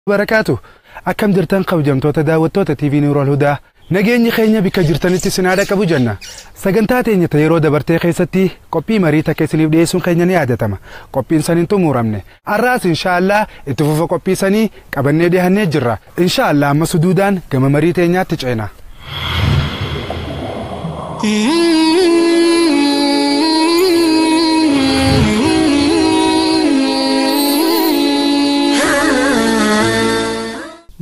Barakaatu akkam jirtan kabajamtoota daawwattoota TV Nuural Hudaa nageenyi keenya bikka jirtanitti sinaa qabu jenna. Sagantaa teenya yeroo dabartee keessatti qophii marii takka isiniif dhiyeessuun keenya ni yaadatama. Qophiin san hin xumuramne. Har'aas inshaallah itti fufa qophii sanii qabannee dhihannee jirra. Inshaallah amma suduudaan gama marii teenyaatti ceena.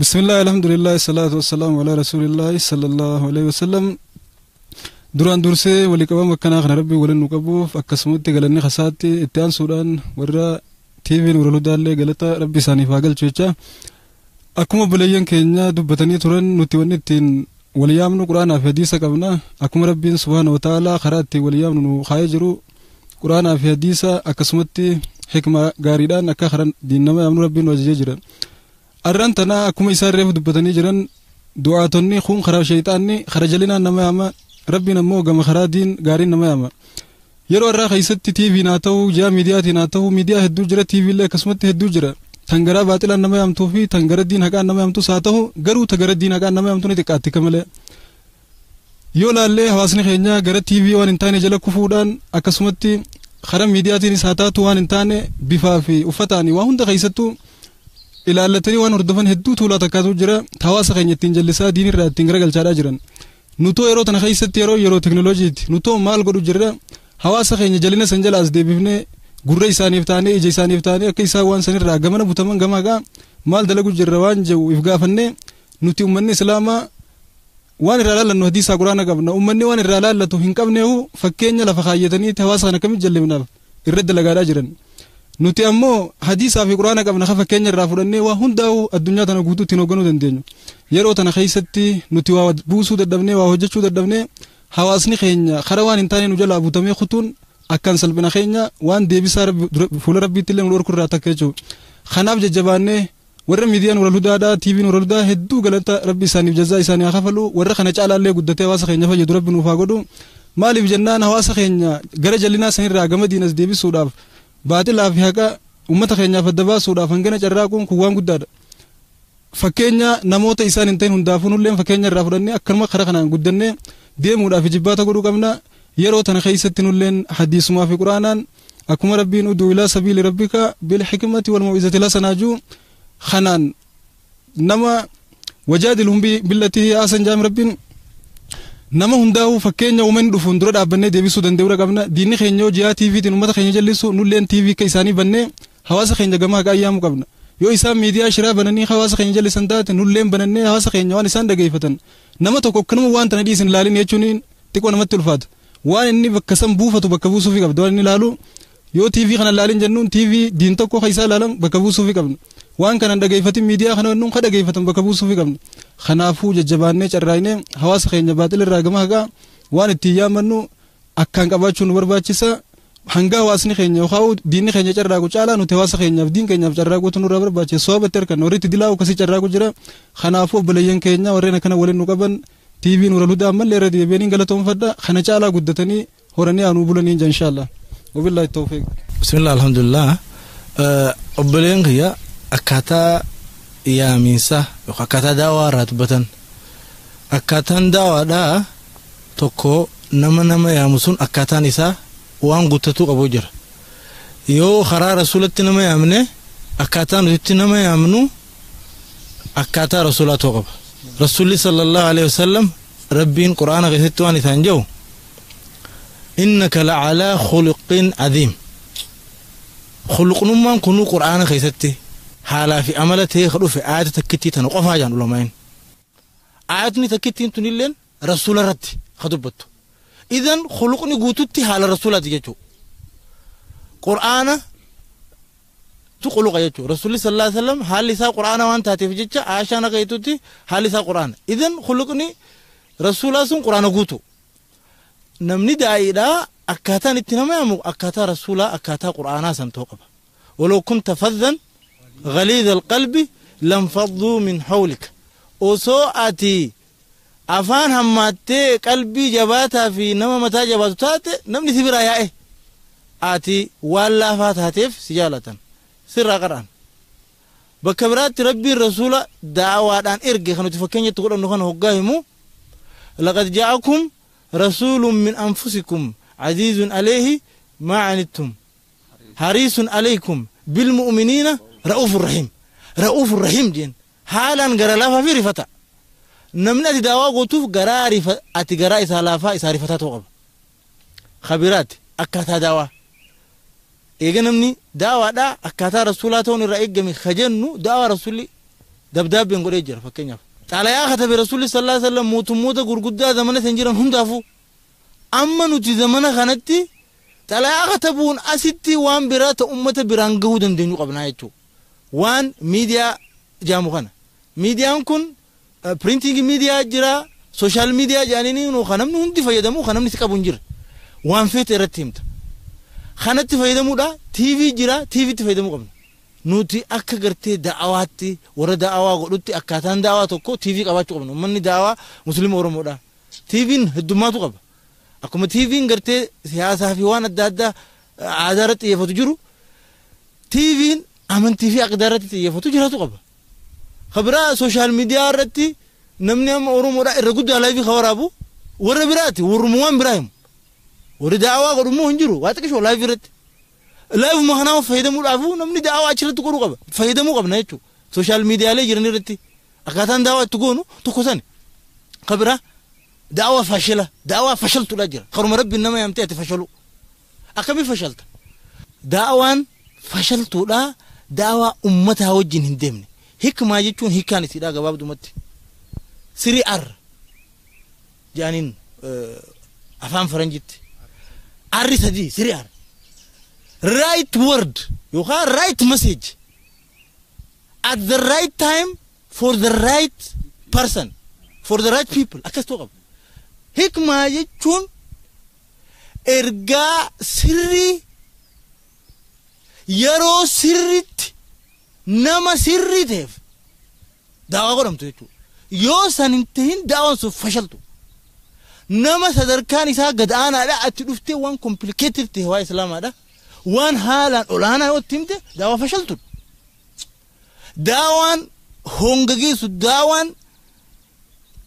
بسم الله الحمد لله الصلاة والسلام على رسول الله صلى الله عليه وسلم. duraan dursee walii qabama akkanaa kana rabbi waliin nu qabuuf akkasumatti galanni kasaatti itti aansuudhaan warra TV Nuural Hudaallee galata rabbi isaaniif haa galchu jecha. Akkuma obboleeyyan keenya dubbatanii turan nuti wanni ittiin wal yaamnu quraanaa fi hadiisa qabna. Akkuma rabbiin subhaana wa ta'aalaa karaa ittiin wal yaamnu nu kaayee jiru quraanaa fi hadiisa akkasumatti hikma gaariidhaan akka karaa diin nama yaamnu rabbiin nu ajajee jira. Arraan tanaa akkuma isaan reefu dubbatanii jiran du'aatonni kun karaa shayxaanni karaa jalinaan nama yaama, rabbiin ammoo gama karaa diin gaariin nama yaama. Yeroo har'aa keessatti TV'n haa ta'u ji'a miidiyaatiin haa ta'u miidiyaa hedduu jira, TV illee akkasumatti hedduu jira. Tan garaa baaxilaan nama yaamtuu fi tan gara diin haqaan nama yaamtus haa ta'u garuu ta gara diin haqaan nama yaamtu ni xiqqaatti ka malee. Yoo laallee hawaasni keenya gara TV waan hin taane jala kufuudhaan akkasumatti karaa miidiyaatiinis haa taatu waan hin taane bifaa fi uffataan waa hunda keessattuu ilaallatanii waan hordofan hedduu tuulaa takkaatu jira. Hawaasa keenya ittiin jallisaa diinirraa ittiin garagalchaadhaa jiran. Nutoo yeroo tana keessatti yeroo teknooloojiiti. Nutoo maal godhu jirra? Hawaasa keenya jalina san jala as deebifnee gurra isaaniif taanee ija isaaniif taanee akka isaan waan sanirraa gamana butaman gama gaa maal dalagu jirra waan jedhu if gaafannee nuti uummanni islaamaa waan irraa laallannu hadiisaa quraana qabna. Uummanni waan irraa laallatu hin qabneehu fakkeenya lafa kaayyatanii hawaasa kana akkamitti jallifnaaf irratti dalagaadhaa jiran. Nuti ammoo hadiisaa fi quraana qabna ka fakkeenya irraa fudhannee waa hundaa'u addunyaa tana guutuu ittiin hoogganuu dandeenyu. Yeroo tana keessatti nuti waa buusuu dadhabnee waa hojjechuu dadhabnee hawaasni keenya karaa waan hin taane nu jalaa butamee kutuun akkaan salphina keenya waan deebisaa fuula rabbiitti illee nu dhorku irraa takka jechuudha. Kanaaf jajjabaannee warra miidiyaa Nuural Hudaadhaa TV Nuural Hudaa hedduu galata rabbi isaaniif jazaa isaanii haa kafalu, warra kana caalaallee guddatee hawaasa keenya fayyadu rabbi nuuf haa godhu. Maaliif jennaan hawaasa keenya gara jallinaa sanirraa gama diinas deebisuudhaaf baaxilaa fi haqa uummata keenyaaf adda baasuudhaaf hangana carraaquun kun waan guddaadha. Fakkeenya namoota isaan hin ta'in hundaafuu nulleen fakkeenya irraa fudhannee akkanuma karaa kanaan guddannee deemuudhaaf jibbaata godhuu qabna. Yeroo tana keessatti nulleen hadiisumaa fi quraanaan akkuma rabbiin uduu ilaa sabiili rabbika bil hikmati wal maw'izati lasanaa jiru kanaan nama wajaadilhum billatii hiya ahsan jaam rabbiin nama hundaa'uu fakkeenya uummanni dhufuun dura dhaabbannee deebisuu danda'uudha qabna. Diinni keenya yoo ji'a TVtiin uummata keenya jallisu nulleen TV akka isaanii bannee hawaasa keenya gamaa haqaa ayyaamuu qabna. Yoo isaan miidiyaa shiraa bananii hawaasa keenya jallisan taate nulleen banannee hawaasa keenya waan isaan dhageeffatan nama tokko akkanuma waan tana dhiisin ilaalin jechuun xiqqoo namatti ulfaata. Waan inni bakka san buufatu bakka buusuufi qabda waan inni ilaalu yoo TV kana ilaalin jennuun TV diin tokko kan isaa ilaalan bakka buusuufi qabna. Waan kana dhageeffatin miidiyaa kana jennuun kan dhageeffatan bakka buusuufi qabna. Kanaafuu jajjabaannee carraaqnee hawaasa keenya baaxil irraa gama haqaa waan ittiin yaamannu akkaan qabaachuu nu barbaachisa. Hanga hawaasni keenya yookaan diinni keenya carraaqu caalaa nuti hawaasa keenyaaf diin keenyaaf carraaquutu nurraa barbaachisa. Sababatti harkan warri itti dilaa'u akkasii carraaqu jira. Kanaafuu obboleeyyan keenya warreen akkana waliin nu qaban TV Nuural Hudaa ammallee irra deebi'anii galatoomfadha. Kana caalaa guddatanii horanii aanuu bulanii inja inshaallah. Wabillahi tawfiiq. Bismillah alhamdulillah. Obboleeyyan kiyya akkaataa yaamiinsaa yookaan akkaataa daawaa irraa dubbatan. Akkaataan daawaadhaa tokko nama yaamu sun akkaataan isaa waan guuttatuu qabu jira. Yoo karaa rasuulatti nama yaamne akkaataa nuti nama yaamnu akkaataa rasuulaa ta'uu qaba. Rasuulli sallallahu alaihi wasallam rabbiin quraana keessatti waan isaan jedhu innaka la'alaa khuluqin aziim. Khuluqnummaan kunuu quraana keessatti haalaa fi amala ta'ee ka dhufe aayata takkittii tana qofaa jaan ulamaa'in. Aayatni takkittiin tunilleen rasuula irratti ka dubbattu. Idan khuluqni guututti haala rasuulaati jechuudha. Qur'aana tu khuluqa jechuudha. Rasuulli sallallahu alaihi wasallam haalli isaa qur'aana waan taateef jecha Aishaan akka jettutti haalli isaa qur'aana. Idan khuluqni rasuulaa sun qur'aana guutu. Namni daa'iidhaa akkaataan itti nama yaamu akkaataa rasuulaa akkaataa qur'aanaa san ta'uu qaba. Waloo kunta faddan غليظ القلب لانفضوا من حولك. osoo ati afaan hammaattee qalbii jabaataa fi nama mataa jabaatu taate namni si biraa yaa'e ati waan laafaa taateef si jaalatan sirraa qara'an. Bakka biraatti Rabbiin rasuula da'awaadhaan erge kan nuti fakkeenyatti godhannu kana hoggaa himu, laqad ja'akum rasuulun min anfusikum aziizun alayhi maa anittum hariisun alaykum bilmu'miniina ra'uufur rahiim. Ra'uufur rahiim jeen haalaan gara laafaa fi rifata. Namni ati daawaa gootuuf garaa ati garaa isaa laafaa isaa rifataa ta'uu qaba. Khabiraati akkaataa daawaa. Eega namni daawaadhaa akkaataa rasuulaa ta'uun irraa eegame ka jennu daawaa rasuulli dabdaabbeen godhee jira fakkeenyaaf. Xalayaa katabe rasuulli sallallahu alaihi wasallam mootummoota gurguddaa zamana san jiran hundaafuu amma nuti zamana kanatti xalayaa katabuun asitti waan biraa ta'u ummata biraan gahuu dandeenyu qabnaa jechuudha. Waan miidiyaa jaamu kana. Miidiyaan kun printing miidiyaa jira, sooshaal miidiyaa jedhanii kan namni hundi fayyadamu kan namni si qabu hin jirre. Waan feete irratti himta. Kanatti fayyadamuudha TV jira, TVtti fayyadamuu qabna. Nuti akka gartee da'awaatti warra da'awaa godhutti akkaataan da'awaa tokko TV qabaachuu qabna. Uummanni da'awaa Musliima Oromoodha. TV'n heddummaatu qaba. Akkuma TV'n gartee siyaasaa fi waan adda addaa aadaa irratti xiyyeeffatu jiru, TV'n amantii fi aqdaa irratti xiyyeeffatu jiraatu qaba. Kabiraa sooshaal miidiyaa irratti namni amma Oromoodha irra guddaa laayivii ka waraabu warra biraati, warruma waan biraa himu. Warri da'awaa godhu immoo hin jiru, waa xiqqishoo laayivii irratti. Laayivuma kanaa fayyadamuudhaafuu namni da'awaa achirratti godhuu qaba. Fayyadamuu qabna jechuudha. Sooshaal miidiyaalee jiran irratti akkaataan da'awaa itti goonu tokko sani. Kabiraa da'awaa fashila, da'awaa fashaltuudha jira. Karuma Rabbiin nama yaamtee ati fashalu. Akkamii fashalta? Da'awaan fashaltuudha, da'awaa uummataa wajjin hin deemne. Hikmaa jechuun hiikkaan isiidhaa gabaabdumatti. 3R jedhaniin afaan faranjitti. Arri sadii 3R. Right word yookaan right message at the right time for the right person for the right people akkas ta'uu qaba. Hikmaa jechuun ergaa sirrii yeroo sirriitti nama sirrii ta'eef daawaa godhamtu jechuudha. Yoo san hin tahin daawaan sun fashaltu. Nama sadarkaan isaa gad aanaadha ati dhuftee waan complicated ta'e waa islaamaadha. Waan haalaan olaanaa yoo itti himte daawaa fashaltu. Daawaan honga geessu, daawaan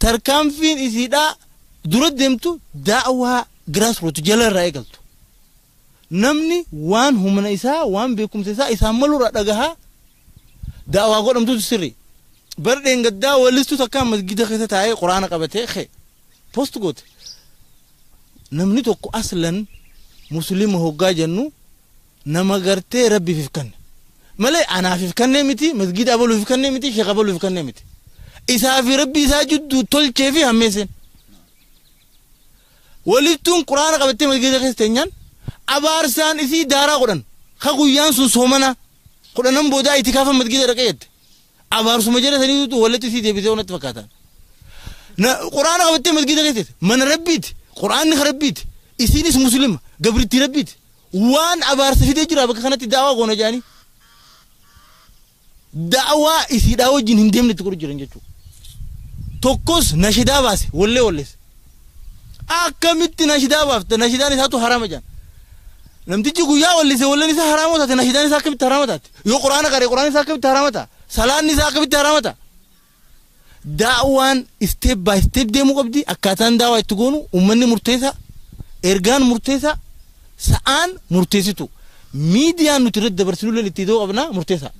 tarkaanfiin isiidhaa dura deemtu daawaa grassroots jala irraa eegaltu. Namni waan humna isaa waan beekumsa isaa isaan malurraa dhagahaa daawaa godhamtutu sirrii. Bar dheengaddaa wallistuu takka masgida keessa taa'ee quraana qabatee kee post goote. Namni tokko aslan muslima hoggaa jennu nama gartee rabbiif if kanne. Malee anaaf if kannee miti, masgida abaluuf if kannee miti, sheekh abaluuf if kannee miti. Isaa fi rabbi isaa jidduu tolchee fi hammeesseen. Walittuun quraana qabattee masgida keessa teenyaan abaarsaan isii daaraa godhan. Ka guyyaan sun soomana kudhanan boodaa itti kaafa masgida dhaqee jette. Abaarsuma jala saniitu walitti isii deebisee wanatti fakkaatan. Quraana qabattee masgida keessa mana rabbiiti, quraanni ka rabbiiti, isiinis muslima, gabrittii rabbiiti. Waan abaarsa fidee jira bakka kanatti daawaa goona jedhanii. Daawaa isiidhaa wajjin hin deemne itti godhu jiran jechuudha. Tokkos nashidaa baase wallee walleesse. Akkamitti nashidaa baafte, nashidaan isaatu harama jedhan. Namtichi guyyaa wallise walleen isaa haraama taate, nashidaan isaa akkamitti haraama taate? Yoo quraana qaree quraanni isaa akkamitti haraama ta'a? Salaanni isaa akkamitti haraama ta'a? Daawaan step by step deemuu qabdi. Akkaataan daawaa itti goonu uummanni murteessa, ergaan murteessa, sa'aan murteessitu. Miidiyaan nuti irratti dabarsinu illee itti ta'uu qabna murteessa.